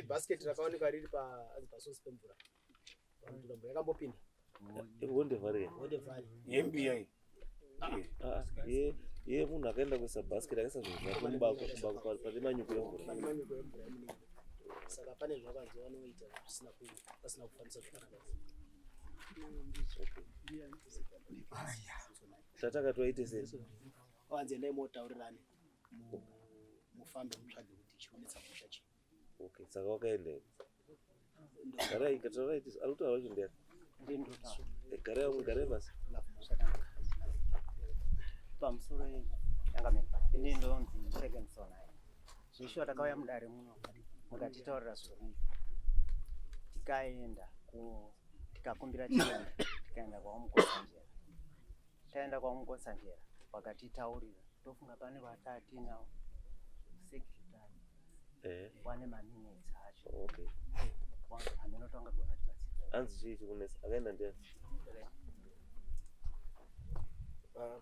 basket rakaonekwa riri pasosi pemvura. Mvura yakambopinda. Honde Valley. Honde Valley. Yembiya iyi. Ah, ye ye munhu akaenda kuisa basket akaisa zvinhu zvake mubako mubako pane manyuko emvura. Pane manyuko emvura yemunenge. Saka pane zvakanzi vanoita zvisina ku pasina kufambisa zvakanaka. Tatakati waite sei? Vanzi endai motaurirane mufambe mutsvage kuti chikunetsa musha chii. Okay, saka wakaenda here? Garai, taurai tisu. Ari kutaura wacho ndiani? Eh, garai vamwe, garai pasi. Pamusoro yangamira. Ini ndonzi Shegenson. Zveshuwa takauya mudare muno mukatitaurira zviri tikaenda ku tikakumbira chiremba tikaenda kwaMukotsanjera. Taenda kwaMukotsanjera vakatitaurira tofunga pane vatatinawo secretary wane maminutes acho. Okay. Hameno tangagona tibatsira. Hanzi chii chikunetsa? Akaenda ndiani?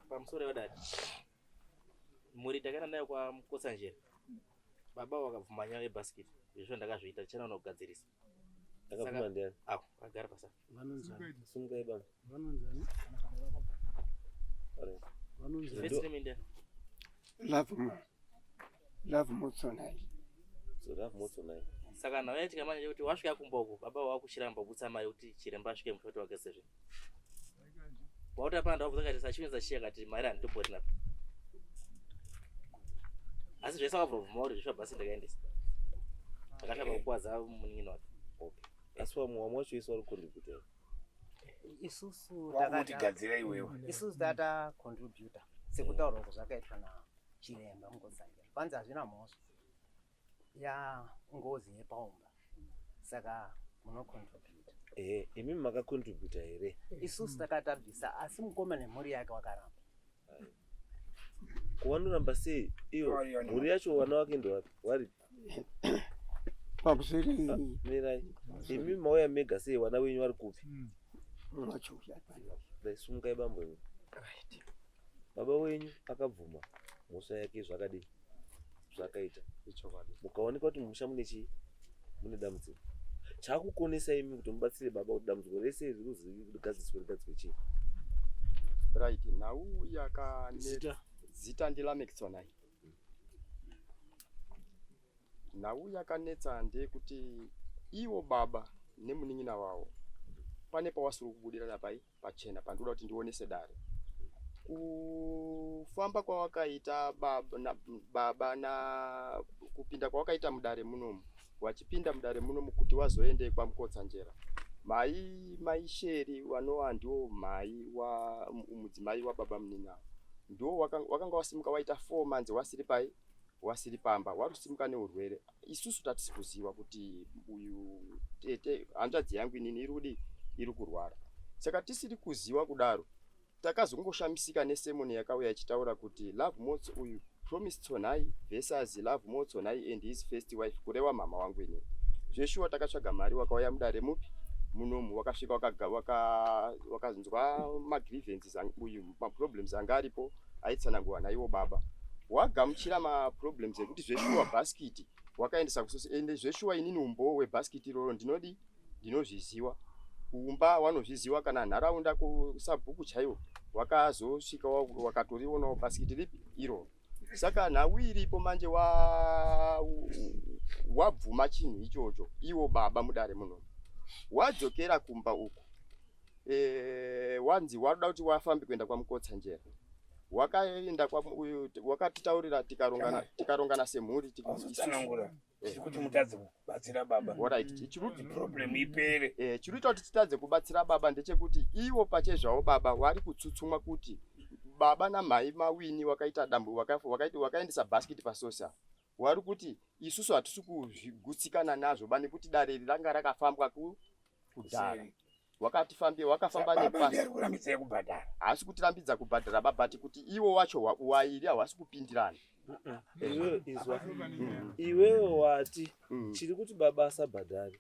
Pamusoro yevadare mhuri takaenda nayo kwaMukotsanjera baba vakabvuma nyaya yebhasikiti izvo ndakazviita tichana kugadzirisa. Akabvuma ndiani? Awo agara pasa. Vanonzani? Simukai baba. Vanonzani? Alright. Vanonzani? First name ndiani? Love Motsonai. So Love Motsonai. Saka nhau yaitika manje kuti wasvika kumba uko baba wakuchiramba kubutsa mari kuti chiremba asvike musha kuti wageze zvinhu. Wauta pana ndakubvunza kati sachiunza chiya kati mari handitomborina. Asi zvese wakabvuma kuti zvisva bhasi ndakaendesa. Akashamba kukuwadza munin'ina wake. Okay. Asi vamwe vamwe vacho isu vari kucontributa. Isusu Wakutigadzira iwewe. Isusu tata contributor sekutaurwa kwazvakaitwa na chiremba Mukotsanjera. Kwanzi hazvina mhosva ya ngozi yepaumba saka munocontributa. Ehe, imi makacontributa here? Isusu takatabvisa asi mukoma nemhuri yake wakaramba. Kuvanoramba sei iyo mhuri yacho vana vake ndevapi? Vari pamusoro. Mirai. Imi mauya mega sei vana venyu vari kupi? Dai sumukai bambo imi. Right. Baba wenyu akabvuma mhosva yake zvakadii? Zvakaita. Mukaonekwa kuti mumusha mune chii? Mune dambudziko. Chakukonesa imi kuti mubatsire baba kuti dambudziko rese riri rigadziriswe rigadzirwe chii? Right, nhau yakanetsa zita ndiLameck Tsonai. Nhau yakanetsa ndeyekuti ivo baba nemunin'ina wavo pane pawasiri kubudirana pai pachena pandinoda kuti ndionese dare. Kufamba kwawakaita baba na, baba na kupinda kwawakaita mudare munomu wachipinda mudare munomu kuti wazoende kwaMukotsanjera mai maisheri vanova ndiwo mai wa mudzimai wababa munin'ina ndiwo wakanga wasimuka waita 4 months wasiri pai wasiri pamba warusimuka neurwere. Isusu tatisi kuziva kuti uyu tete hanzvadzi yangu inini iri kudii iri kurwara, saka tisiri kuziva kudaro takazongoshamisika nesemoni yakauya ichitaura kuti Love Mots uyu Promise Tsonai versus Love Mo Tsonai and his first wife, kurewa mama wangu inini. Zveshuwa takatsvaga mari wakauya mudare mupi munomu wakasvika wakanzwa magrievances uyu maproblems anga aripo aitsanangurwa naiwo baba wagamuchira maproblems ekuti zveshuwa bhasikiti wakaendesa kusosi ende zveshuwa inini umbowo webhasikiti iroro ndinodi ndinozviziwa kumba wanozviziwa kana nharaunda kusabhuku chaiwo wakazosvika wakatorionawo bhasikiti ripi iroro. Saka nhau iripo manje wabvuma chinhu ichocho iwo baba mudare muno wadzokera kumba uku wanzi waroda kuti wafambe kuenda kwaMukotsanjera wakaenda wakatitaurira tikarongana semhuri. Tsanangura chiri kuti mutadze kubatsira baba. Alright, chiri problem ipere. Chiri kuita kuti titadze kubatsira baba ndechekuti ivo pachezvavo baba vari kutsutsumwa kuti baba namhai mawini wakaita dambu wakaendesa bhasikiti pasosa wari kuti isusu hatisi kuzvigutsikana nazvo ba nekuti dare iri ranga rakafambwa kudhara wakatifambia wakafamba nepasi kubhadhara haasi kutirambidza kubhadhara babati kuti iwo wacho wairi hawasi kupindirana. Iwewe izwa, iwewe wati chiri kuti baba asabhadhari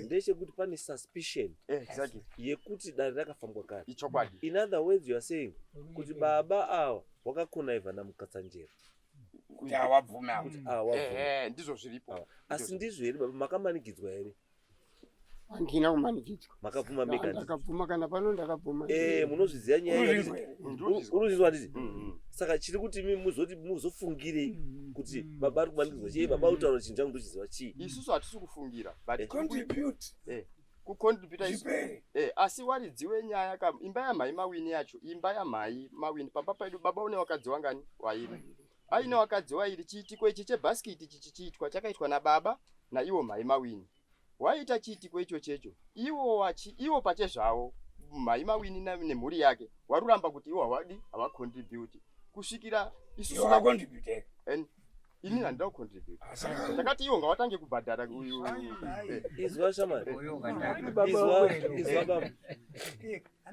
ndechekuti pane suspicion yekuti dare rakafambwa kare. Ichokwadi. In other words, you are saying kuti baba ava wakakonaiva naMukatsanjera. Kuti hawabvume avo. Kuti awabvume. Ehe, ndizvo zviripo. Awa. Asi ndizvo here baba, makamanikidzwa here? Handina kumanikidzwa. Makabvuma mega handiti? Ndakabvuma kana pano ndakabvuma. Eh, munozviziva nyaya iyi handiti? Unozvinzwa here? Ndozvizwa. Unozvinzwa handiti? Mm, Saka chiri kuti imi muzoti muzofungire kuti baba ari kumanikidzwa chii, baba ari kutaura chinhu changu ndochiziva chii? Isusu hatisi kufungira but Eh. Contribute. kucontributa isu Zvipere. Eh, asi waridzi wenyaya ka imba yamhai mawini yacho, imba yamhai mawini pamba pedu baba une wakadzi wangani? Wairi. Aine wakadzi wairi, chiitiko ichi chebhasikiti chichiitwa chakaitwa nababa naiwo mhai mawini. Waita chiitiko icho checho, iwo wachi iwo pachezvavo mhai mawini nemhuri yake waruramba kuti iwo hawadi havacontribute kusvikira isusu Iwe wacontribute here? Ini handida kucontribute. Saka Takati iwo ngawatange kubhadhara uyu. Izwa shamani. Baba Izwa, wedu. izwa baba.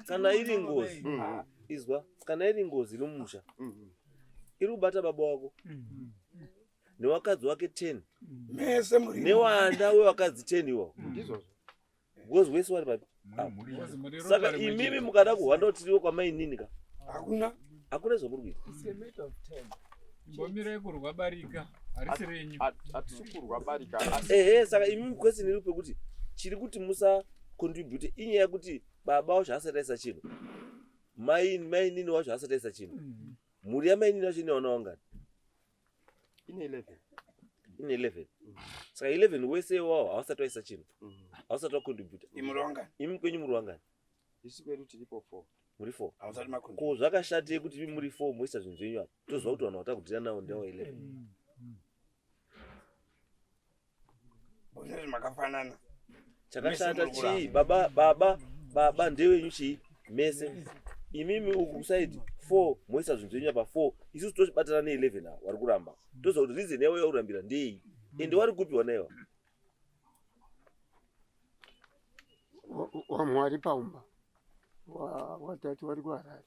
Kana iri ngozi, izwa, kana iri ngozi iri mumusha, iri kubata baba wako newakadzi wake 10 mese muri newanda wewakadzi 10 iwawo. Ndizvozvo. Because wese wari papi? Saka imimi mukada kuhwanda kuti tiriwo kwamainini ka, Hakuna. Hakuna zvamuri kuita. It's a matter of time. Mbomirai kurwa barika harisi renyu. Hatisi kurwa barika asi Ehe, saka imimi question iri pekuti chiri kuti musa contribute inyaya yekuti baba wacho asati aisa chinhu, mai mainini wacho asati aisa chinhu, mhuri yamainini wacho ine vana vangani? Ine 11. Ine 11. Saka 11 wese iwawo hausati waisa chinhu, hausati wacontributa. Imuri wangani? Imi kwenyu muri wangani? Isu kwedu tiripo 4. Muri 4. Hausati macontribute. Ko zvakashatei kuti imi muri 4 moisa zvinhu zvenyu apa, toziva kuti vanhu vatakudhira navo ndewa 11? Bozvese makafanana. Chakashata Mese muri chii? Baba, baba, baba ndewenyu chii mese? Imimi uku kusaidi 4 moisa zvinhu zvenyu apa 4, isusu tochibatana ne11 ava vari kuramba, toziva kuti reason yavo yakurambira ndei, ende wari kupi wana iwa? Wamwe wari paumba, watatu wari kuHarare.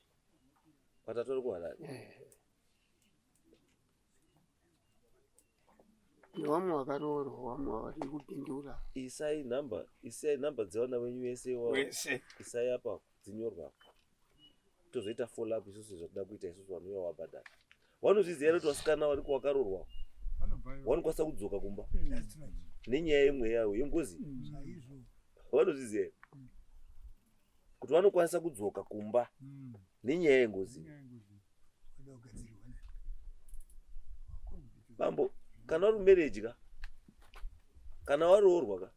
Watatu vari kuHarare. Nevamwe vakaroorwa, vamwe vari kupindura. Isai namba, isai namba dzevana venyu vese iwavo. Wese. Isai apa dzinyorwa apa, tozoita follow up isusu zvatoda kuita isusu. Vanouya wabhadhara vanozviziva here kuti vasikana vari wakaroorwa vanokwanisa kudzoka kumba nenyaya yemweya yavo yengozi? Vanozviziva here kuti vanokwanisa kudzoka kumba nenyaya yengozi? Bambo, kana uri marriage ka, kana waroorwa ka,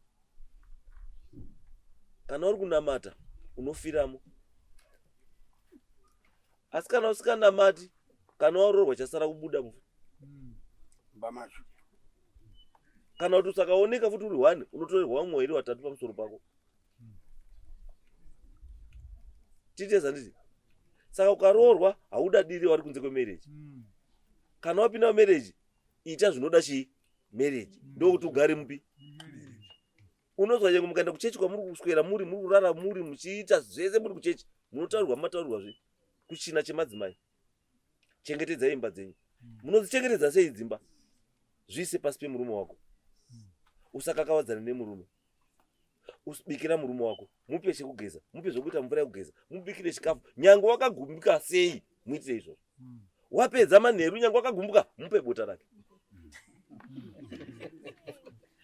kana uri kunamata unofiramo, asi kana usikanamati, kana waroorwa chasara kubuda mufu Mba macho. Kana kuti usakaoneka futi uri one, unotorerwa vamwe wairi watatu pamusoro pako. Titeza nditi saka ukaroorwa haudadiri wari kunze kwemarriage. Kana wapinda mumarriage, ita zvinoda chii marriage, ndokuti ugare mupi. Unozwa nyange mukaenda kuchechi kwamuri kuswera muri muri kurara muri muchiita zvese muri kuchechi, munotaurirwa mataurirwazve kuchina chemadzimai. Chengetedzai imba dzenyu. Munodzichengetedza sei dzimba? Zviise pasi pemurume wako, usakakavadzana nemurume. Usibikira murume wako, mupe chekugeza, mupe zvekuita mvura yekugeza, mubikire chikafu nyange wakagumbuka sei, muitire izvozvo. Wapedza manheru, nyange wakagumbuka, mupe bota rake.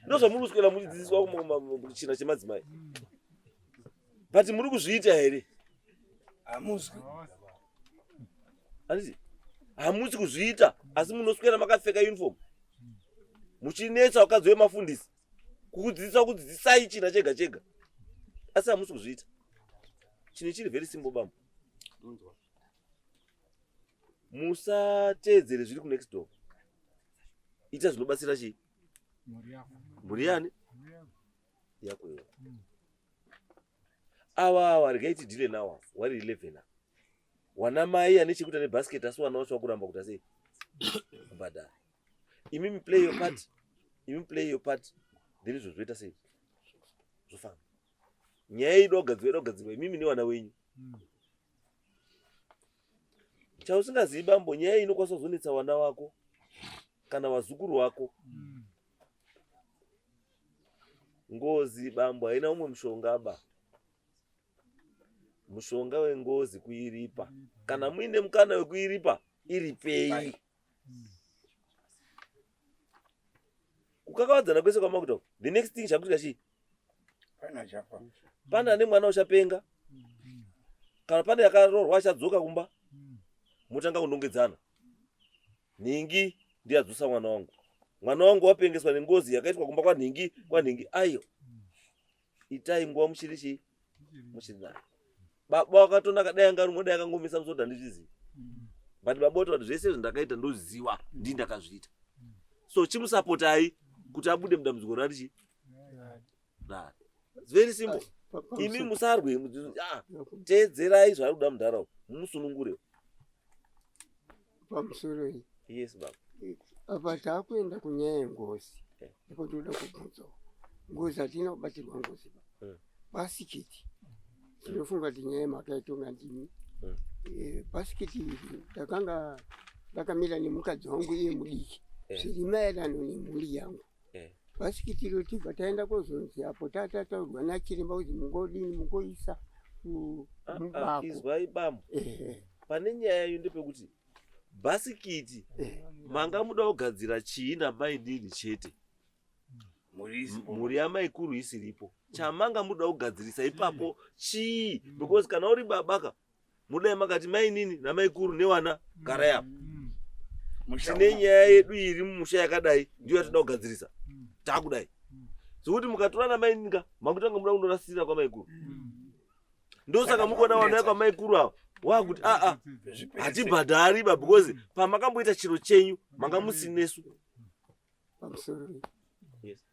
Ndozvamuri kuswera muchidzidziswa kuchina chemadzimai, but muri kuzviita here? Hamuzwi. Handiti hamusi kuzviita, asi munoswera makapfeka uniform muchinetsa vakadzi vemafundisi kukudzidzisa kudzidzisai china chega chega, asi hamusi kuzviita. Chinhu chiri very simple, bambo. Ndunzwa. Musateedzere zviri kunext door, ita zvinobatsira chii? Mhuri yani yako iwe. Ava ava regai tidhile nawo wari 11 ava wana mai ane chekuita nebasket, asi wana wacho wakuramba kuita sei? Kubhadhara. Imimi play your part, imi play your part, then izvo zvoita sei? Zvofamba. Nyaya iyi ida kugadzirwa, ida kugadzirwa imimi nevana wenyu. Chausingazivi bambo, nyaya iyi inokwanisa kuzonetsa vana vako kana vazukuru vako. Ngozi bambo haina umwe mushonga ba. Mushonga wengozi kuiripa. Kana muine mukana wekuiripa, iripei. Kukakavadzana kwese kwamakuita uku, the next thing chakuitika chii? Pane ane mwana uchapenga kana pane akaroorwa achadzoka kumba motanga kunongedzana. Nhingi ndiye adzosa mwana wangu. Mwana wangu wapengeswa nengozi yakaitwa kumba kwanhingi kwanhingi ayo. Itai nguva muchiri chii? Muchiri nayo. Baba wakatonaka dai anga rumwe dai akangomisa musoro handizvizivi. But baba voti zvese izvi ndakaita ndoziva ndii ndakazviita. So chimusapotai kuti abude mudambudziko rari chii? Rari. It's very simple. Imi musarwe teedzerai zvaari kuda mudhara uyu mumusunungure. Pamusoro iyi. Yes baba. Apa takuenda kunyaya yengozi. Ndipo tinoda kubvunzawo. Ngozi hatina kubatirwa ngozi ba. Basikiti. Tinofunga kuti nyaya yemakaitonga ndimi. Basikiti iri ndakanga ndakamira nemukadzi wangu iye mudiki. Zviri maererano nemhuri yangu. Bhasikiti iro tibva taenda kozonzi apo tatataurwa nachiremba kuti mungodini mungoisa mubako. Izwai bambo. Pane nyaya iyo ndepekuti bhasikiti manga muda kugadzira chii namainini chete. Mhuri yamaikuru isiripo. Chamanga muda kugadzirisa ipapo chii? Because kana uri babaka mudai makati mainini namaikuru newana garai apa. Tine nyaya yedu iri mumusha yakadai ndiyo yatoda kugadzirisa. Takudai. Zvekuti mukatora namainini ka makutanga muda kundorasirira kwamaikuru. Ndosaka mukuona vana kwamaikuru ava wakuti aa hatibhadhari ba because pamakamboita chiro chenyu manga musinesu. Pamusoro. Yes.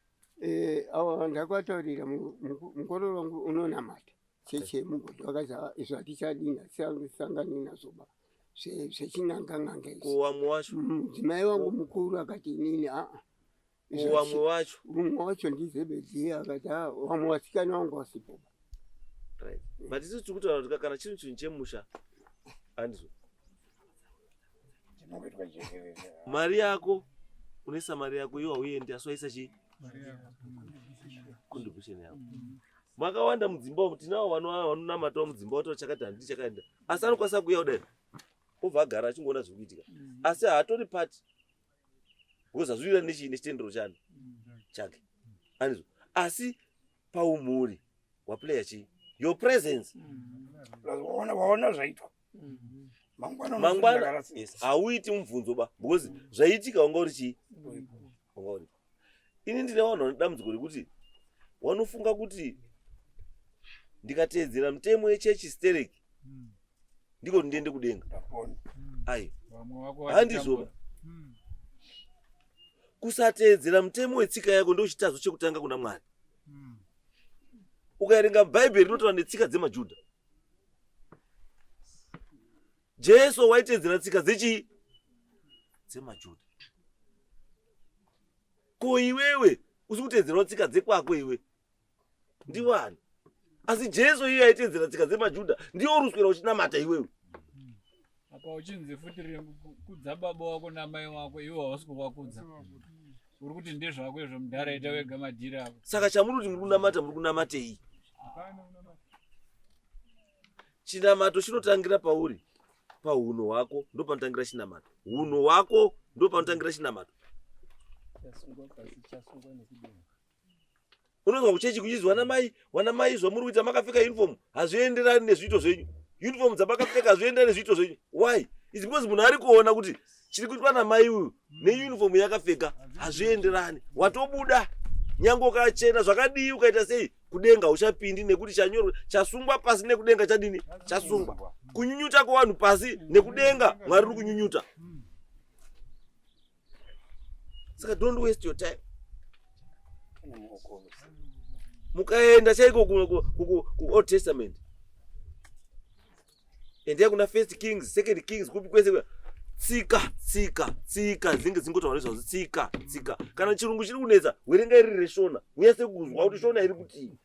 Awa ndakataurira mukororo wangu unonamata cheche yemugodhi vakazi izvo hatichadini hatisangani nazvo ba zvechin'anga n'anga izvi. Ko wamwe wacho? Mudzimai wangu mukuru akati inini aa. Ko wamwe wacho? Mumwe wacho ndiZebedhiya akati aa vamwe vasikana vangu vasipo ba. Right. But isusu tiri kutaura kuti kana chiri chinhu chemusha handizvo. Mari yako unoisa mari yako iwe hauendi asi waisa chii? Contribution yako. Makawanda mudzimba umu tinawo vanonamatawo mudzimba wataura chakati handidi chakaenda asi anokwanisa kuuya kudai obva agara achingoona zviri kuitika asi haatori pati because hazviwira nechii nechitendero chani chake andizvo asi paumhuri waplaya chii your presence waona zvaitwa mangwana yes hauiti mubvunzo ba because zvaitika wanga uri chii wanga uri ini ndine vanhu vane dambudziko rekuti wanofunga kuti ndikateedzera mitemo yechechi stereki ndiko kuti ndiende kudenga. Ayo handizvoba. Kusateedzera mutemo wetsika yako ndochitadzo chekutanga kuna Mwari. Ukaerenga Bhaibheri rinotaura netsika dzemaJudha. Jesu waiteedzera tsika dzechii? DzemaJudha. Ko iwewe usi kuteedzerawo tsika dzekwako iwe? Ndiwani? Asi Jesu iye aiteedzera tsika dzemaJudha, ndiye uri kuswera uchinamata iwewe. Apa uchinzi futi kudza baba wako namai wako, iwe hausi kuvakudza. Uri kuti ndezvako izvo mudhara, ita wega madhiri ako. Saka chamuri kuti muri kunamata, muri kunamatei? Chinamato chinotangira pauri, pahunhu hwako ndopanotangira chinamato. Hunhu hwako ndopanotangira chinamato. Unonzwa kuchechi kuchinzi wana mai zvamuri kuita makapfeka uniform hazvienderani nezviito zvenyu. Uniform dzamakapfeka hazvienderani nezviito zvenyu. Why? It's because munhu ari kuona kuti chiri kuitwa namai uyu neuniform yakapfeka hazvienderani. Watobuda nyange ukachena zvakadii ukaita sei kudenga uchapindi nekuti chanyorwa chasungwa pasi nekudenga chadini chasungwa. Kunyunyuta kwevanhu pasi nekudenga Mwari uri kunyunyuta. Saka don't waste your time. Mukaenda chaiko ku Old Testament, endai kuna First Kings, Second Kings, kupi kwese tsika tsika tsika dzinenge dzingotaura nezvadzo tsika tsika. Kana chirungu chiri kunetsa, werenga iri reshona unyatse kuzwa kuti shona iri kutii.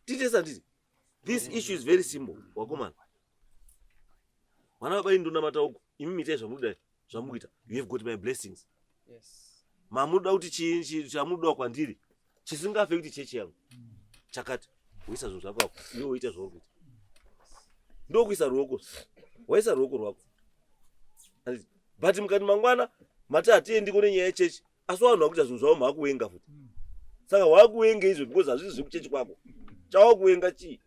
Titesa nditi this issue is very simple wakomana. Vana baba indonamata uku, imi mitai zvamunoda zvamukuita. You have got my blessings. Yes. Mamunoda kuti chii chamunoda kwandiri chisingafe kuti chechi yangu chakati woisa zvinhu zvako apo iwe woita zvauri kuita. Ndokuisa ruoko, waisa ruoko rwako. But mukati mangwana Mati hatiendi kune nyaya yechechi asi vanhu vakuita zvinhu zvavo maakuwenga futi. Saka wakuwenga izvo because hazvisi zvekuchechi kwako. Chawakuwenga chii?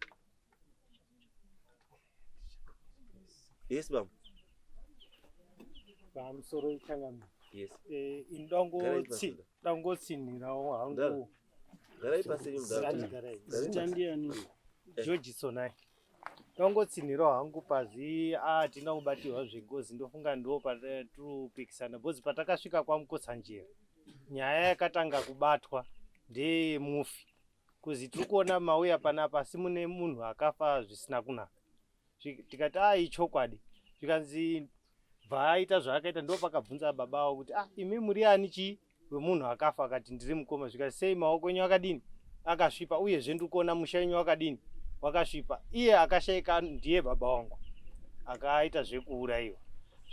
Yes baba. Pamusoro changamire. Yes. Eh, ini ndangotsinhirawo hangu. Garai pasi mudhara. Zita ndiani? George Sonai. Ndangotsinhirawo hangu pazi hatina kubatirwa zvengozi ndofunga ndo patirikupikisana because patakasvika kwaMukotsanjera nyaya yakatanga kubatwa ndeyemufi kuzi tiri kuona mauya panapa asi mune munhu akafa zvisina kunaka. Tikati a ichokwadi zvikanzi bva aita zvaakaita ndo pakabvunza baba avo kuti ah imi muri ani chii wemunhu akafa akati ndiri mukoma zvikanzi sei maoko enyu akadini akasvipa uyezve ndiri kuona musha wenyu wakadini wakasvipa iye akashaika ndiye baba wangu akaita zvekuurayiwa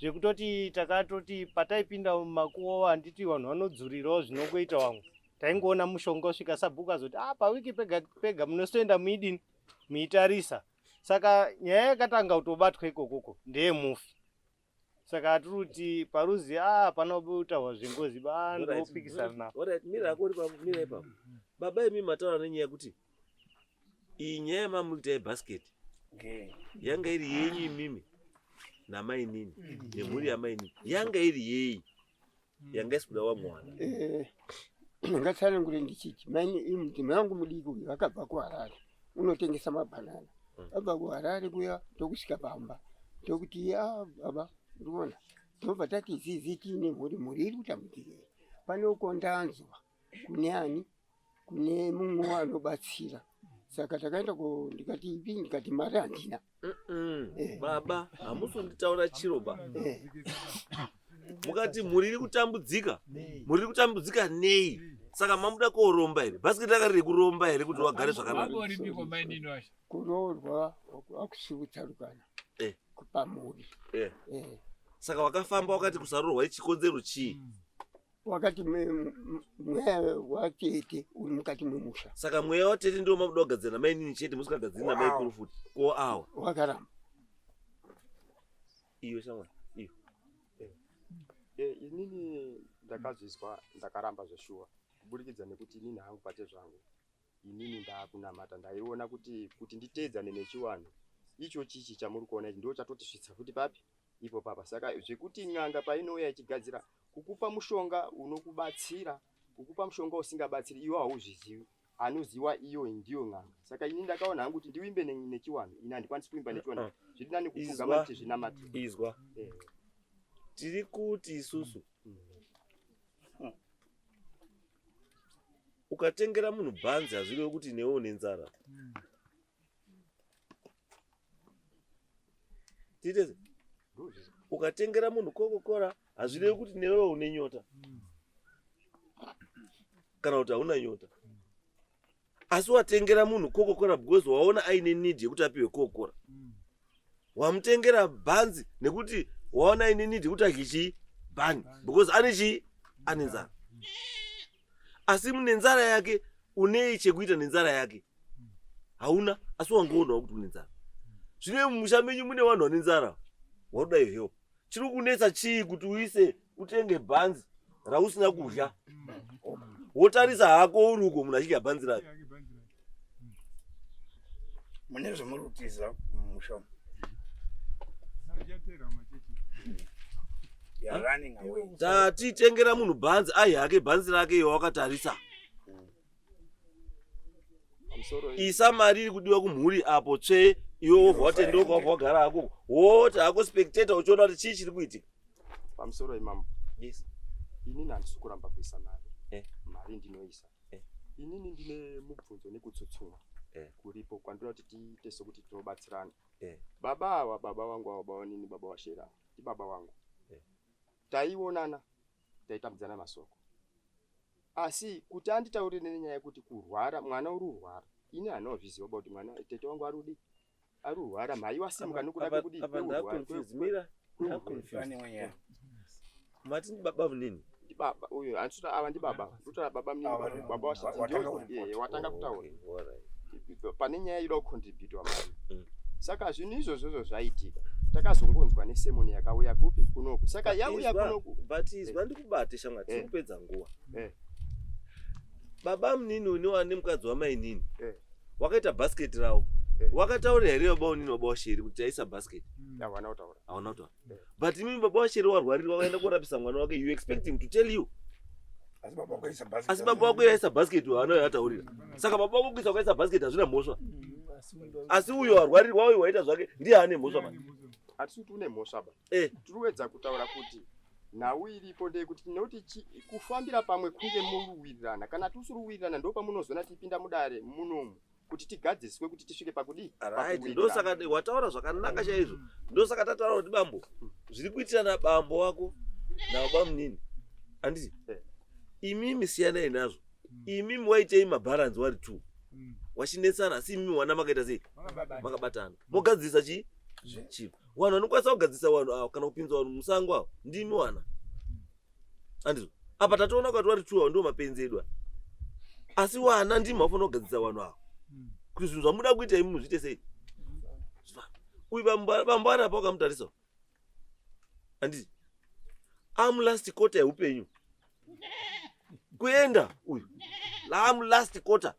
zvekutoti takatoti pataipinda mumakuwo handiti vanhu vanodzurirawo zvinongoita vamwe taingoona mushonga usvika sabhuku azoti ah pawiki pega pega munosoenda muidini muitarisa saka nyaya yakatanga kutobatwa ikokoko ndeyemufi saka hatiri kuti paruzi a pana kutaurwa zvengozi ba ndopikisana napo. Alright, mira hako uri pa- mira ipapo. Baba imi mataura nenyaya yekuti iyi nyaya yamamuita yebasket yanga iri yenyu imimi namainini nemhuri yamainini yanga iri yeyi yanga isi kuda wamwana. Eh, ngatsanangure ndichiti maini imi mudzimai wangu mudiki uyu akabva kuHarare unotengesa mabhanana abva kuHarare kuya ndokusvika pamba ndokuti a baba ndikuona ndobva tati zizi tiine mhuri mhuri iri kutambudzikei pane uko ndanzwa kune ani kune mumwe anobatsira saka takaenda ko ndikati ipi ndikati mari handina Baba hamusi kunditaura chiro ba. Mukati mhuri iri kutambudzika. Mhuri iri kutambudzika nei? Saka mamuda koromba here? Bhasiketi raka riri kuromba here kuti wagare zvakanaka? Wanga uripiko mainini wacho? Kuroorwa hakusi kutsarukana pamhuri. Saka wakafamba wakati kusaroorwa ichikonzero chii? Wakati mweya watete uri mukati memusha. Saka mweya watete ndiwo mamuda kugadzira namainini chete musikagadziri namaikuru futi. Ko awa? Wakaramba. Iyo shamwari, iyo. Inini ndakazvizwa ndakaramba zveshuwa kuburikidza nekuti inini hangu pate zvangu inini ndakunamata ndaiona kuti kuti nditeedzane nechiwanhu icho chichi chamuri kuona ichi ndo chatotisvitsa futi papi ipo papa saka zvekuti n'anga painouya ichigadzira kukupa mushonga unokubatsira kukupa mushonga usingabatsiri iwe hauzvizivi anoziwa iyo ndiyo n'anga saka ini ndakaona hangu kuti ndiwimbe nechiwanhu ini handikwanisi kuimba nechiwanhu zviri nani kupfugama kuti zvinamate izwa tiri kuti isusu ukatengera munhu bhanzi hazvirevi kuti newe une nzara tiite ukatengera munhu kokokora hazvirevi kuti newewo une nyota kana kuti hauna nyota asi watengera munhu kokokora because waona aine need yekuti apiwe kokokora wamutengera bhanzi nekuti waona aine need yekuti adye chii bhani because ane chii ane nzara asi nenzara yake unei chekuita nenzara yake hauna asi wangoonawo kuti une nzara zvino mumusha menyu mune vanhu vane nzara waruda your help chiri kunetsa chii kuti uise utenge bhanzi rausina kudya wotarisa hako uri uko munhu achidya bhanzi rake mune zvamuri kutiza mumusha umu. You are running away. Tati tengera munhu bhanzi ai hake bhanzi rake iwe wakatarisa. Isa mari iri kudiwa kumhuri apo tsve iwe wobva watendoka wabva wagara hako woti hako spectator uchiona kuti chii chiri kuitika. Pamusoro imambo. Yes. Inini handisi kuramba kuisa mari. Mari ndinoisa. Inini ndine mubvunzo nekutsutsumwa kuripo kwandinoda kuti tiite sekuti tinobatsirana. Baba ava baba vangu ava baba vanini baba vaShera ndibaba vangu. Taionana taitambidzana masoko. Asi kuti anditaurire nenyaya yekuti kurwara mwana uri kurwara ini handinozviziva kuti mwana tete wangu ari kudii ari kurwara mhai wasimuka nokuda kwekudii Apa ndaconfuse mira ndaconfuse. Mati ndibaba munini? Ndibaba uyu handitoda ava ndibaba ndotaura baba munini baba wasiti watanga kutaura pane nyaya inoda kucontributwa mari. Saka zvinhu izvozvozvo zvaitika. Takazongonzwa nesemoni yakauya kupi kunoku. Saka yauya kunoku. But izwa ndikubate shamwari, tiri kupedza nguva. Baba munini une wane mukadzi wamainini. Wakaita basket rawo. Wakataurira here baba unini baba washeri kuti taisa basket? Hawana kutaura. Hawana kutaura. But imimi baba washeri warwarirwa wakaenda korapisa mwana wake, you expect him to tell you. Asi baba wako aisa basket. Asi baba wako yaisa basket haana yataurira. Saka baba wako kuisa wakaisa basket hazvina mhosva. Asi uyo warwarirwa uyo waita zvake ndiye ane mhosva manje. Hatisi kuti une mhosva ba. Tiri kuedza kutaura kuti nhau iripo ndeyekuti nekuti kufambira pamwe kunge muruwirirana. Kana tisiri kuwirirana ndopamunozoona tipinda mudare munomu kuti tigadziriswe kuti tisvike pakudii? Right, ndosaka wataura zvakanaka chaizvo. Ndosaka tataura kuti bambo zviri kuitirana bambo wako nababa munini. Handiti? Imimi siyanai nazvo. Imimi waitei mabharanzi wari two. Wachinetsana asi imimi wana makaita sei? Makabatana. Mogadzirisa chii? Chipo. Vanhu vanokwanisa kugadzirisa vanhu ava kana kupinza vanhu musango ava ndimi wana. Andizvo. Apa tatoona kuti wari two ava ndiwo mapenzi edu aya. Asi wana ndimi vafanira kugadzirisa vanhu ava. Kuti zvinhu zvamuda kuita imimi zviite sei? Zvifambe. Uyu bambo ari apa wakamutarisa. Handiti? Am last quarter yeupenyu. Kuenda uyu. Am last quarter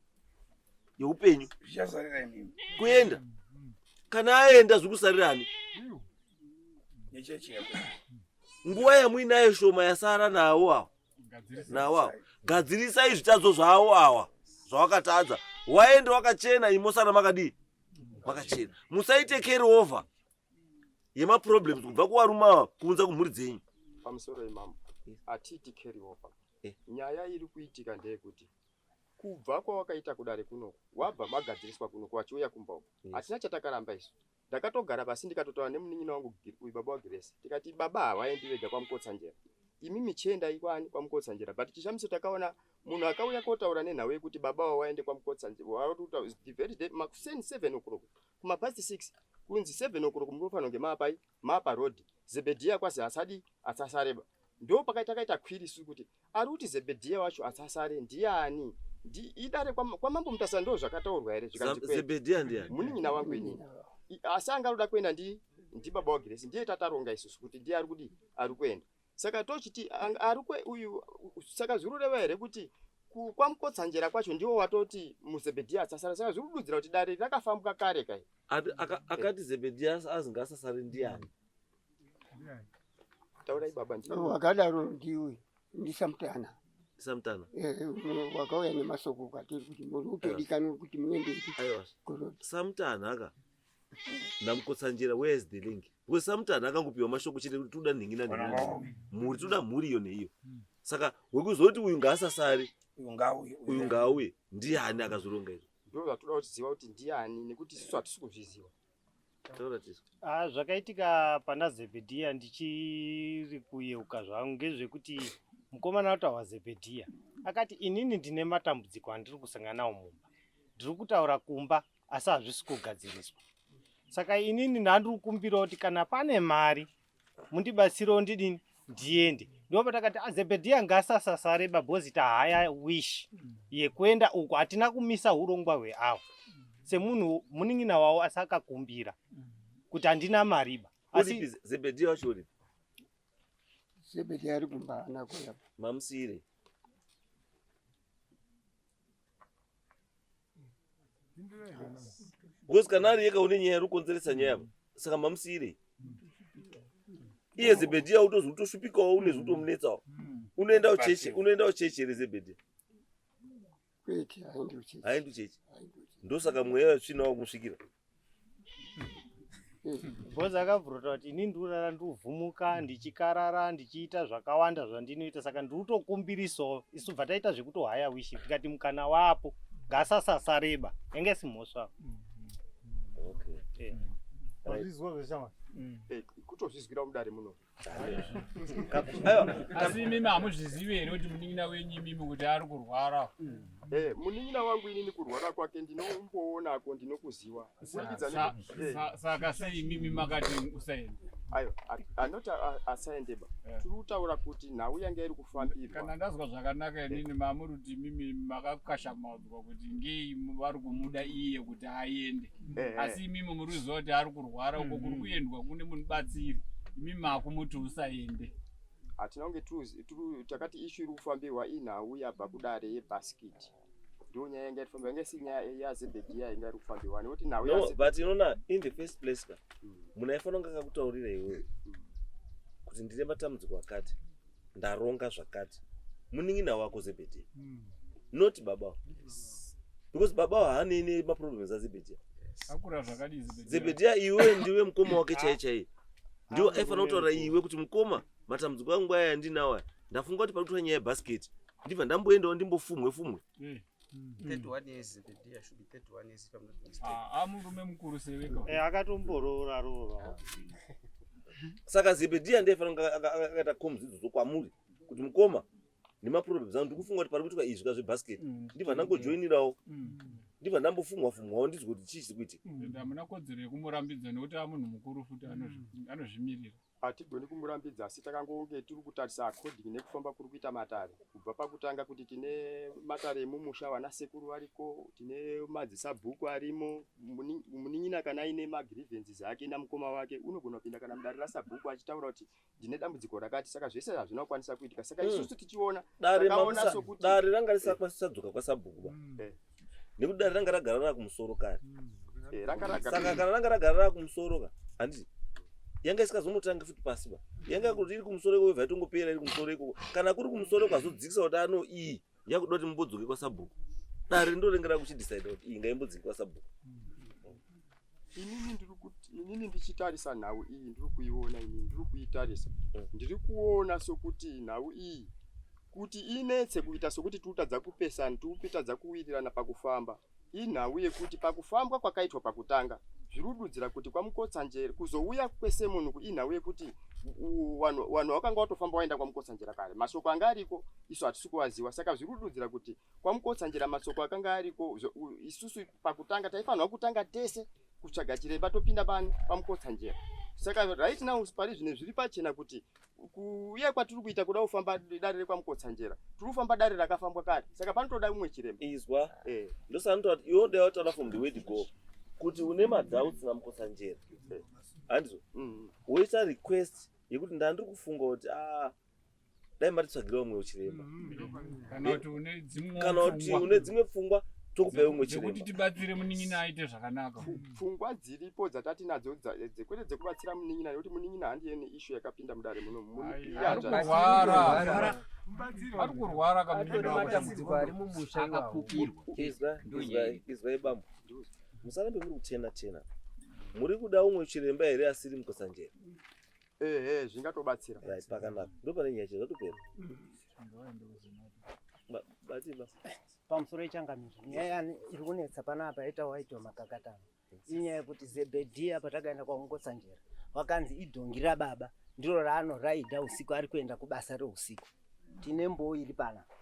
yeupenyu. Zvichasarira imimi. Kuenda. Kana aenda zvikusarira ani? Nechechi yako. Nguva yamuinayo shoma yasara nawo awo. Nawo awo. Gadzirisai zvitadzo zvawo awa zvawakatadza. Waenda wakachena imosara makadii? Makachena. Musaite carry over yemaproblems kubva kuvarume ava kuunza kumhuri dzenyu. Pamusoro imambo. Hatiti carry over. Nyaya iri kuitika ndeyekuti kubva kwawakaita kudare kunoku wabva magadziriswa kunoku wachiuya kumba uku. Hatina chatakaramba isu. Ndakatogara pasi ndikatotaura nemunin'ina wangu uyu baba waGrace. Tikati baba havaendi vega kwaMukotsanjera. Imimi chiendai kwani kwaMukotsanjera. But chishamiso takaona munhu akauya kotaura nenhau yekuti baba ava vaende kwaMukotsanjera. Wakutotaura the very day makuseni 7 o'clock kuma past 6 kunzi 7 o'clock munofanira kunge maapai maapa road. Zebedhiya kwazi asadi asasareba. Ndo pakaita kaita kwiri isu kuti ari kuti Zebedhiya wacho asasare ndiani? Ndi idare kwa mambo Mutasa ndo zvakataurwa here zvikanzi kwete. Zebedhiya ndiani? Munin'ina wangu inini. Asi anga aroda kuenda ndi baba wa Grace ndiye tataronga isusu kuti ndiye ari kudii ari kuenda. Saka tochiti ari kwe uyu saka zvinoreva here kuti kwaMukotsanjera kwacho ndiwo watoti muZebedhiya asasara saka zviri kududzira kuti dare rakafambwa kare kai. Akati Zebedhiya azi ngaasasare ndiani? Taurai baba ndini. Wakadaro ndiwe ndiSamutana. Samutana. Wakauya nemasoko kwatiri kuti muri kutodikanwa kuti muende Aiwa. Samutana aka naMukotsanjera, where is the link? Because Samutana akangopiwa mashoko chete kuti toda nhingi nanhingi. Mhuri toda mhuri iyo neiyo. Saka wekuzoti uyu ngaasasare, Uyu ngauye, uyu ngauye, ndiani akazvironga izvo? Ndizvo zvatoda kuziva kuti ndiani nekuti isusu hatisi kuzviziva. Taura tisu. Zvakaitika pana Zebedhiya ndichiri kuyeuka zvangu ngezvekuti mukomana atawa Zebedhiya akati inini ndine matambudziko andiri kusangana nawo mumba. Ndiri kutaura kumba asi hazvisi kugadziriswa. Saka inini ndandiri kukumbira kuti kana pane mari mundibatsirewo ndidini ndiende. Ndipo patakati Zebedhiya ngasasasare babhozi tahaya wish yekuenda uko hatina kumisa hurongwa hweawo. Semunhu munin'ina wavo asi akakumbira kuti handina mariba. Asi Uripi Zebedhiya wacho uripi? Zebedhiya ari kumba haana kuuya. Mamusiyire. Because kana ari yega une nyaya rukonzeresa nyaya apa. Saka mamusiyire. Iye Zebedhiya utozi utoshupikawo une zvikutomunetsawo. Unoenda kuchechi, unoenda kuchechi here Zebedhiya? Kwete, haendi kuchechi. Haendi kuchechi. Ndosaka mweya wetsvina wakusvikira. Bhozi akabvurota kuti ini ndikurara ndikuvhumuka ndichikarara ndichiita zvakawanda zvandinoita saka ndikutokumbirisawo isu bva taita zvekutohaya wishi tikati mukana wapo ngasasasareba yange isi mhosva. Okay. Wazvizwa zveshamwari? Kutozvizwira mudare muno. Asi imimi hamuzvizivi here kuti munin'ina wenyu imimi kuti ari kurwara? Eh, munin'ina wangu inini kurwara kwake ndinomboonako ndinokuziwa kuburikidza Saka sei imimi makati usaende? Ayo, anoti asaendeba. Tiri kutaura kuti nhau yanga iri kufambirwa. Kana ndazwa zvakanaka inini, mamuri kuti imimi makakashamadzwa kuti ngei vari kumuda iye kuti aende, asi imimi muri kuziva kuti ari kurwara uko kuri kuendwa kune mubatsiri, imimi makumuti usaende. Hatina kunge takati issue iri kufambirwa inhau yabva kudare yebhasikiti, ndo nyaya yanga iri kufambirwa, yanga isi nyaya yaZebhedhiya yanga iri kufambirwa nekuti nhau No, but unoona, in the first place ka, munhu aifanira kunge akakutaurira iwewe kuti ndine matambudziko akati, ndaronga zvakati, munin'ina wako Zebhedhiya, not baba, because baba haanei nemaproblems aZebhedhiya. Akura zvakadii Zebhedhiya? Zebhedhiya iwe ndiwe mukoma wake chai chai, ndiwe aifanira kutaura iwe kuti mukoma, matambudziko angu aya andinawo aya, ndafunga kuti pari kutora nyaya yebhasiketi, ndibva ndamboendawo ndimbofumwe fumwe. 31 years, Zebediah should be 31 years if I'm not mistaken. Ah, amurume mukuru seveka. Akatomboroora roora. Saka Zebhedhiya ndiye aifanira kunge akaita comms idzodzo kwamuri kuti mukoma, nemaproblems angu, ndikufunga kuti pari kuitwa izvi kazvebhasiketi, ndibva ndangojoinirawo, ndibva ndambofumwa fumwawo, ndizwe kuti chii chiri kuitika. Ende hamuna kodzero yekumurambidza nekuti amunhu mukuru futi, anozvimirira. Hatigoni kumurambidza, asi takangonge tiri kutarisa according nekufamba kuri kuita matare kubva pakutanga, kuti tine matare emumusha, vana sekuru variko, tine madzisabhuku arimo. Munin'ina kana aine magrievances ake namukoma wake, unogona kupinda kana mudare rasabhuku achitaura kuti ndine dambudziko rakati. Saka zvese hazvina kukwanisa kuitika, saka isusu tichiona Dare takaona sokuti dare ranga risakwanisa kudzoka kwasabhuku ba, nekuti dare ranga ragara rakumusoro kare. Ranga ragara. Saka kana ranga ragara rakumusoro ka, handiti yanga isikazongotangi futi pasi ba, yanga kuti iri kumusoro ikoko, ibva itongopera iri kumusoro ikoko. Kana kuri kumusoro kwazodzikisa kuti ano iyi yakuda kuti mumbodzoke kwasabhuku, dare ndo ringe rakuchidecide kuti iyi ngaimbodzoke kwasabhuku. Inini ndiri kuti, inini ndichitarisa nhau iyi, ndiri kuiona, inini ndiri kuitarisa, ndiri kuona sokuti nhau iyi kuti inetse kuita sokuti tiutadza kupesana, tiupitadza kuwirirana pakufamba, inhau yekuti pakufambwa kwakaitwa pakutanga, zviri kududzira kuti kwaMukotsanjere kuzouya kwese munhu, inhau yekuti vanhu vakanga vatofamba vaenda kwaMukotsanjera kare, mashoko anga ariko isu hatisi kuvaziva. Saka zviri kududzira kuti kwaMukotsanjera masoko akanga ariko, isusu pakutanga taifanirwa kutanga tese kutsvaga chiremba, topinda pani paMukotsanjera. Saka right now pari zvino zviri pachena kuti kuuya kwatiri kuita kuda kufamba dare rekwaMukotsanjera, tiri kufamba dare rakafambwa kare, saka panotoda umwe chiremba. Izwa, ndosanotaura kuti iwe dai wataura from the word go kuti une madoubts naMukotsanjera, handizvo? Woita request yekuti ndandiri kufunga kuti a dai matitsvagira umwe chiremba. Kana kuti une dzimwe Kana kuti pfungwa. une dzimwe pfungwa, tokupai umwe dzekuti chiremba. Tibatsire munin'ina aite zvakanaka. Pfungwa dziripo dzatati nadzo kwete dzekubatsira munin'ina, nekuti munin'ina handiye neissue yakapinda mudare muno. Ari kurwara, ari kurwara kamunin'ina wako. Matambudziko ari mumusha iwawo. Izwa, izwa, izwai bambo, musarambe muri kutena tena. Muri kuda umwe chiremba here asiri Mukotsanjera? Ehe, zvingatobatsira. Right, pakanaka, ndo pane nyaya, zvatopera. Bati basa. Pamusoro yechangamiro, nyaya iri kunetsa panapa yaita waitwa makakatano inyaya yekuti Zebhedhiya patakaenda kwaMukotsanjera vakanzi idhongi rababa ndiro raanoraidha usiku ari kuenda kubasa reusiku. Tine mboo iri panapa,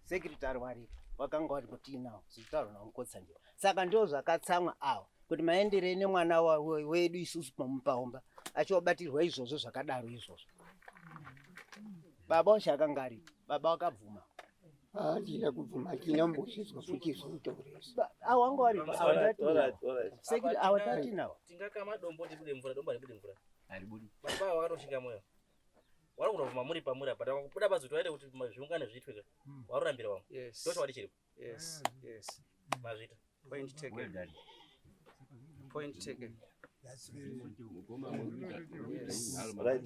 secretary waripo, vakanga varipo, tiinawo zvichitaurwa naMukotsanjera. Saka ndo zvakatsamwa ava kuti maenderei nemwana wedu isusu pamupaomba achiwabatirwa izvozvo zvakadaro izvozvo. Baba wacho akanga aripo, baba vakabvuma. Handina kubvuma, handina kumbozvizwa futi zvoutaurisa. Avo wanga waripo. Alright, alright, alright. Avo tatinawo. Tingakama dombo tibude mvura, dombo haribudi mvura. Haribudi. Baba ava vakatoshinga moyo, vari kunovhuma muri pamuri apa, takakubuda bazi kuti vaite kuti zviungane zviitwe ka, varurambira vamwe. Ndochokwadi chiripo. Mazvita. Point taken. Well done. Point taken. Yes. Right.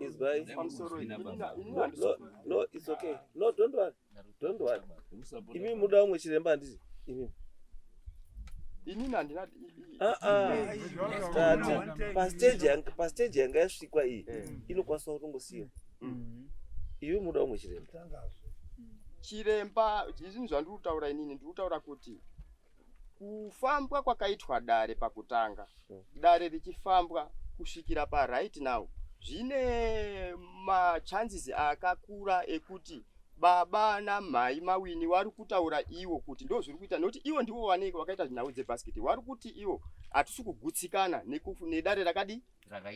Izwai. Pamusoro, inini No, no, no, it's okay. No, don't worry. Don't worry. Imi muda umwe chiremba, handiti? Imi. Inini handina. Ah ah. Tati pastage yanga yasvikwa iyi inokwanisa kutongosiyiwa. Iwe muda umwe chiremba. Chiremba, izvinhu zvandiri kutaura inini, ndiri kutaura kuti kufambwa kwakaitwa dare pakutanga, dare richifambwa kusvikira paright now, zvine machances akakura ekuti Baba namai Mawini wari kutaura iwo kuti ndo zviri kuita nekuti iwo ndiwo wanenge wakaita nhau dzebhasikiti. Wari kuti iwo hatisi kugutsikana nedare rakadi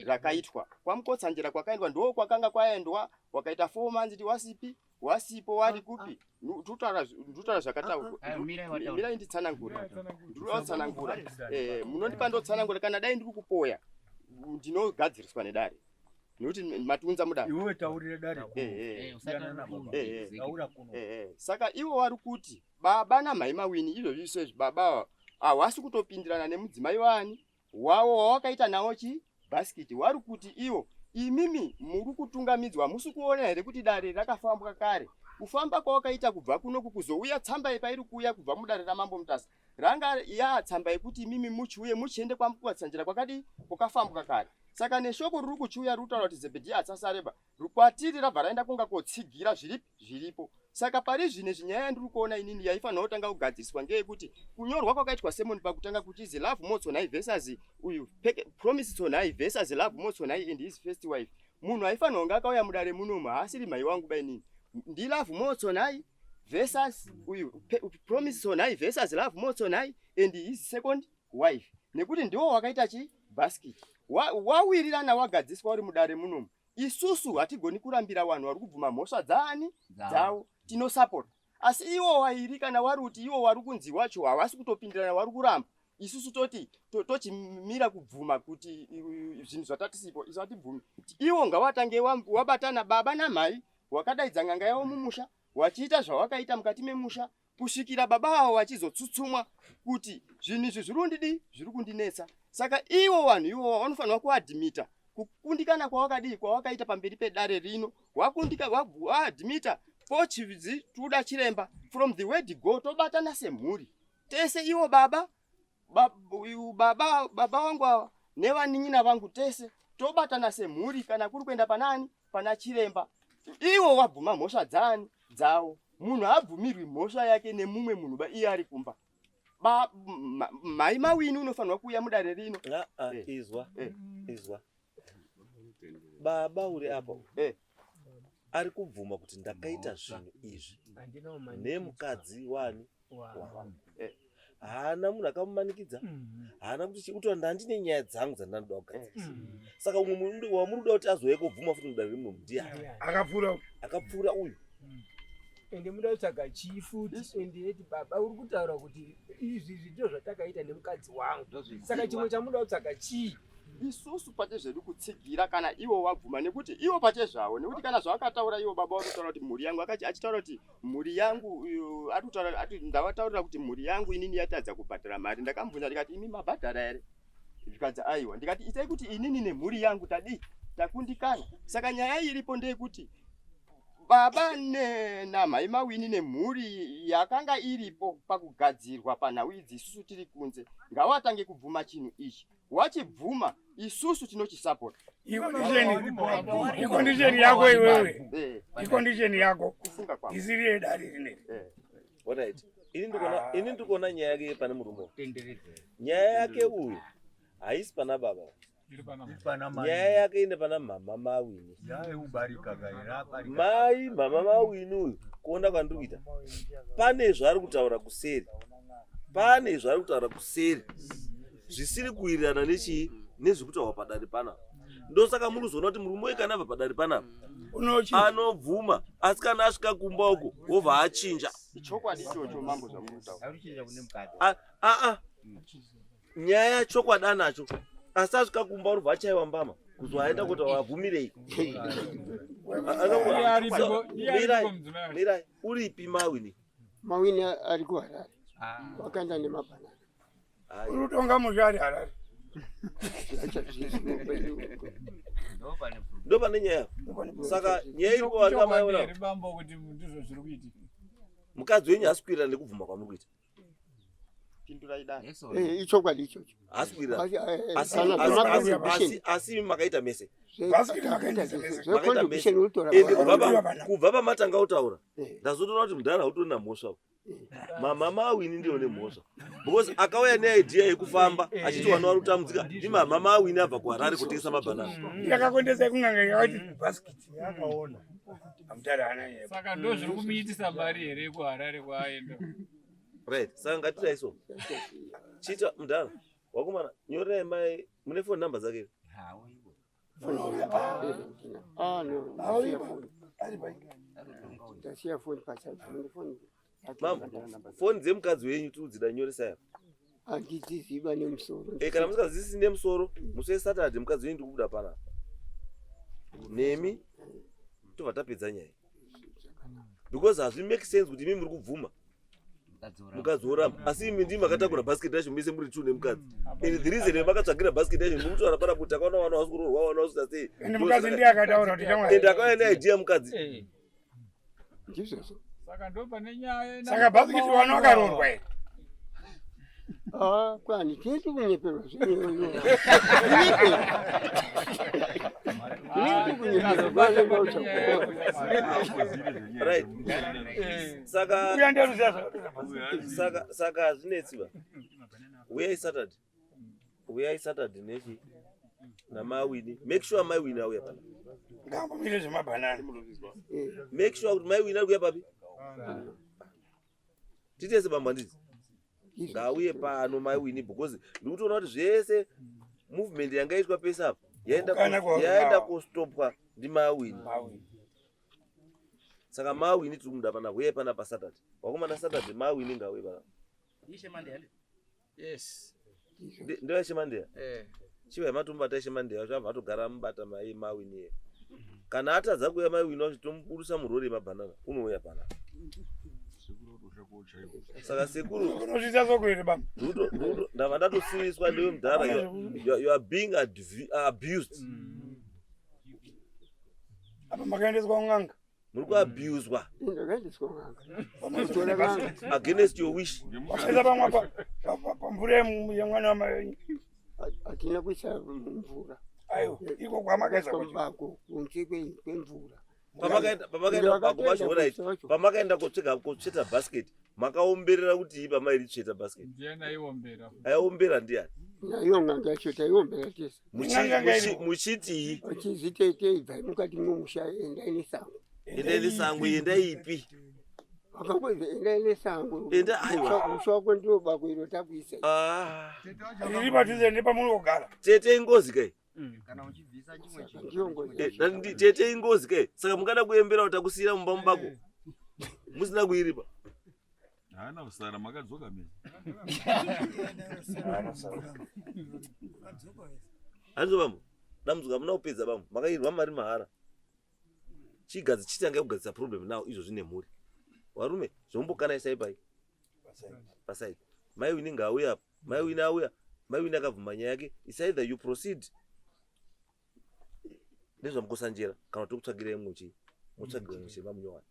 rakaitwa kwaMukotsanjera kwakaendwa ndo kwakanga kwaendwa wakaita 4 months ti wasipi wasipo wari kupi ndutaura zvakataurwa. Mirai nditsanangure, ndinotsanangura munondipa ndotsanangura. Kana dai ndiri kupoya ndinogadziriswa nedare nekuti matiunza mudare. Iwewe taurira dare. Taura kuno. Saka ivo vari kuti baba namai Mawini izvozvi izvozvi baba ava havasi kutopindirana nemudzimai wani wavo wawakaita nawo chi bhasikiti. Wari kuti ivo imimi muri kutungamidzwa, hamusi kuona here kuti dare rakafambwa kare? Kufamba kwawakaita kubva kunoku kuzouya tsamba yepairi kuuya kubva mudare raMambo Mutasa ranga yaa tsamba yekuti imimi muchiuye muchiende kwaMukotsanjera kwakadii kwakafambwa kare. Saka neshoko riri kuchiuya riri kutaura kuti Zebhedhiya hatsasareba kwatiri rabva raenda kunga kotsigira zviripi zviripo. Saka pari zvino izvi nyaya yandiri kuona inini yaifanira kutanga kugadziriswa ngeyekuti kunyorwa kwakaitwa sermon pakutanga kuchizi Lovemore Tsonhai versus uyu Promise Tsonhai versus Lovemore Tsonhai and his first wife. Munhu aifanira kunge akauya mudare munomu haasiri mhai wangu ba inini. Ndi Lovemore Tsonhai versus uyu Promise Tsonhai versus Lovemore Tsonhai and his second wife, nekuti ndiwo wakaita chi basket wawirirana wagadziswa uri mudare munomu. Isusu hatigoni kurambira vanhu vari kubvuma mhosva dzaani dzavo, tinosapota. Asi iwo wairi kana wari kuti iwo wari kunzi wacho havasi kutopindirana, wari kuramba, isusu toti tochimira kubvuma kuti zvinhu zvatatisipo isu hatibvumi. Iwo ngawatange wabatana baba namhai, wakadaidza n'anga yavo mumusha, wachiita zvawakaita mukati memusha kusvikira baba avo vachizotsutsumwa kuti zvinhu izvi zviri kundidii, zviri kundinetsa. Saka ivo vanhu ivovo vanofanirwa kuadhimita kukundikana kwawakadii kwawakaita pamberi pedare rino. Wakundika, waadhimita pochizi tuda chiremba from the word go, tobatana semhuri tese, ivo baba baba baba vangu ava nevanin'ina vangu tese tobatana semhuri. Kana kuri kuenda panani pana chiremba, ivo wabvuma mhosva dzani dzavo. Munhu haabvumirwi mhosva yake nemumwe munhu ba iye ari kumba. Mai Mawini unofanirwa kuuya mudare rino. Izwa, izwa baba uri apa ari kubvuma kuti ndakaita zvinhu izvi nemukadzi wani wangu. Haana munhu akamumanikidza, haana kuti chikuti ndandine nyaya dzangu dzandinoda kugadzirisa. Saka umwe munhu wamuri kuda kuti azouya kobvuma futi mudare rino ndiani? Akapfuura uyu. Akapfuura uyu. Ende muda kutsvaga chii futi? Ende yeti baba uri kutaura kuti izvi izvi ndizvo zvatakaita nemukadzi wangu, saka chimwe chamuda kutsvaga chii? Isusu pachezvedu kutsigira kana ivo wabvuma, nekuti ivo pachezvavo, nekuti kana zvavakataura ivo baba vari kutaura kuti mhuri yangu, achitaura kuti mhuri yangu, ari kutaura ati ndavataurira kuti mhuri yangu inini yatadza kubhadhara mari. Ndakamubvunza ndikati imi mabhadhara here? Zvikanzi aiwa. Ndikati itai kuti inini nemhuri yangu tadii takundikana. Saka nyaya iripo ndeyekuti baba namhai Mawini nemhuri yakanga iripo pakugadzirwa panhau idzi, isusu tiri kunze, ngawatange kubvuma chinhu ichi. Wachibvuma, isusu tinochisapota. Icondition yako iwewe, icondition yako Kufunga kwangu isiri yedare rineri. Alright. Ini ndikuona nyaya yake pane murume. Nyaya yake uyu haisi pana baba. Nyaya yake ine pana mama Mawini. Mai mama Mawini uyu, kuona kwandiri kuita, pane zvaari kutaura kuseri. Pane zvaari kutaura kuseri zvisiri kuwirirana nechii nezvekutaurwa padare panapa. Ndosaka muri kuzoona kuti murume uyu kana abva padare panapa anobvuma, asi kana asvika kumba uko wobva achinja. Chokwadi ichocho mambo zvamuri kutaura. Aa, nyaya chokwadi anacho, asi asvika kumba urubva achaiwa mbama kuzoaenda kuti wabvumirei. Mirai, uripi Mawini? Mawini ari kuHarare, wakaenda nemabhanana. Uri kutonga musha ari Harare. Ndo pane nyaya. Saka nyaya iri kuvarika maiona bambo kuti ndizvo zviri kuitika. Mukadzi wenyu haasi kuwirirana nekubvuma kwamuri kuita. Pindurai dare. Ichokwadi ichocho. Haasi kuwirirana. Asi, Asi kana zvemacontribution. asi imi makaita mese. Zvecontribution unotora Ende kubva pamatanga kutaura ndazotoona kuti mudhara hautorina mhosva. Mama Mawini ndiyo nemhosva because akauya neidea yekufamba achiti vana vari kutambudzika ndimama Mawini abva kuHarare kutengesa mabhanana. Yakakondesa kun'anga yakati bhasikiti. Yakaona. Amutare haana nyaya. Saka ndo zviri kumuitisa mari here kuHarare kwaaenda? Right, saka ngatirai so. Chiita mudhara, wakomana, nyorerai mai mune phone number dzake here? Ah, no. Ndasiya phone pachaji. Mune phone. Mama, phone dzemukadzi wenyu tiri kudzida nyoresai apa. Handidziziva nemusoro. Eh, kana musikazisi nemusoro, musi weSaturday mukadzi wenyu ndiri kubuda panapa. Nemi tobva tapedza nyaya. Because hazvi make sense kuti imi muri kubvuma. Mukadzi woramba. Asi imi ndimi makatakura basket racho mese muri two nemukadzi. And the reason yamakatsvagira basket racho muri kutaura panapa kuti takaona vana vasi kuroorwa vana vasi kuita sei. And mukadzi ndiye akataura kuti shamwari. And akauya neidea mukadzi. Ndizvozvo. Saka ndo pane nyaya. Saka bhasikiti vana vakaroorwa here? Ah, kwani tiri kunyeperwa zvinyoyo. Right. Saka Uya ndiye anoziva zvakaita bhasikiti. saka saka hazvinetsi ba. Uyai Saturday. Uyai Saturday nechi namawini. Make sure mai Winnie auya pana. Ngaambomire zvemabhanana. Make sure kuti mai Winnie ari kuuya papi. Titese bambo handiti. Ngauye pano mai Winnie because ndikutoona kuti zvese movement yanga itwa pese apa yaenda Kukana kwa- yaenda kustopwa ndimai Winnie. Mawini. Saka mai Winnie tiri kumuda pana uyai pana paSaturday. Wakomana Saturday mai Winnie ngauye pana. Ishe Mandeya ndi? Yes. Ndoyashe Mandeya. Eh. Chiva matombata ishe Mandeya zvabva atogara mubata mai Mawini iye. Kana atadza kuuya mai Winnie wacho tomuburusa murori yemabhanana unouya pana. Saka sekuru Unozviita sokuere baba. ndava ndatosiriswa ndiwe mudhara you are being abused. Apa makaendeswa kun'anga. Muri kuabuswa Ndakaendeswa kun'anga. Kutora n'anga. against your wish. Wakaisa pamwe pamvura yemwana wamai. Hatina kuisa mvura. Aiwa, iko kwamakaisa kwacho. Mubako kunze kwemvura. Pamakaenda pamakaenda kubako pacho alright. Pamakaenda kotsvega kotsveta basket makaomberera kuti ipa mai ritsveta basket. Ndiani aiombera? Aiombera ndiani? Naiyo n'anga yacho taiombera tese. Muchitii? Vachizitete ibvai mukati memusha endai nesango. Endai nesango endai ipi? Vakangozi endai nesango. Enda aiwa. Musha wako ndiro bako iro takuisa. Ah. Riri padhuze nepamuri kugara. Tete ingozi kai? Kana uchibvisa chimwe Saka ndiyo ngozi. Eh, tete ingozi kai? Saka mungada kuembera kuti takusiyira mumba mubako. Musina kuiripa. Haana kusara makadzoka mese. Handizo bambo. Dambudziko hamuna kupedza bambo. Makairwa mari mahara. Chigadzi chitangai kugadzisa problem now izvo zvine mhuri. Varume zvombokana isai pai. Paside. Mai Winnie ngauya apa. Mai Winnie auya. Mai Winnie akabvuma nyaya yake. It's either you proceed nezvamukosanjera kana kuti tokutsvagirai mumwe chii mutsvagire mumwe chii mamunyowani.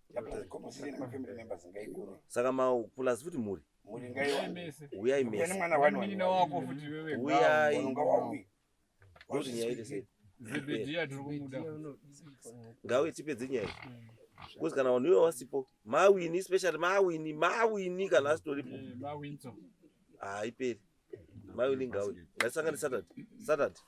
Komosisi nemafamily members ngaikure. Saka ma plus futi mhuri. Mhuri ngaiwande. Uyai Uya mese. nemwana wani wani. Munin'ina wako futi wewe. Uyai. Unonga wauya. Ndokuti nyaya ite sei. Zebedhiya tiri kumuda. Ngauye tipedze nyaya iyi. Because kana vanhu ivo vasipo, mawini especially mawini, mawini kana asitoripo. Eh, Mawinso. Haiperi. Mawini ngauye. Ngatisangane Saturday. Saturday.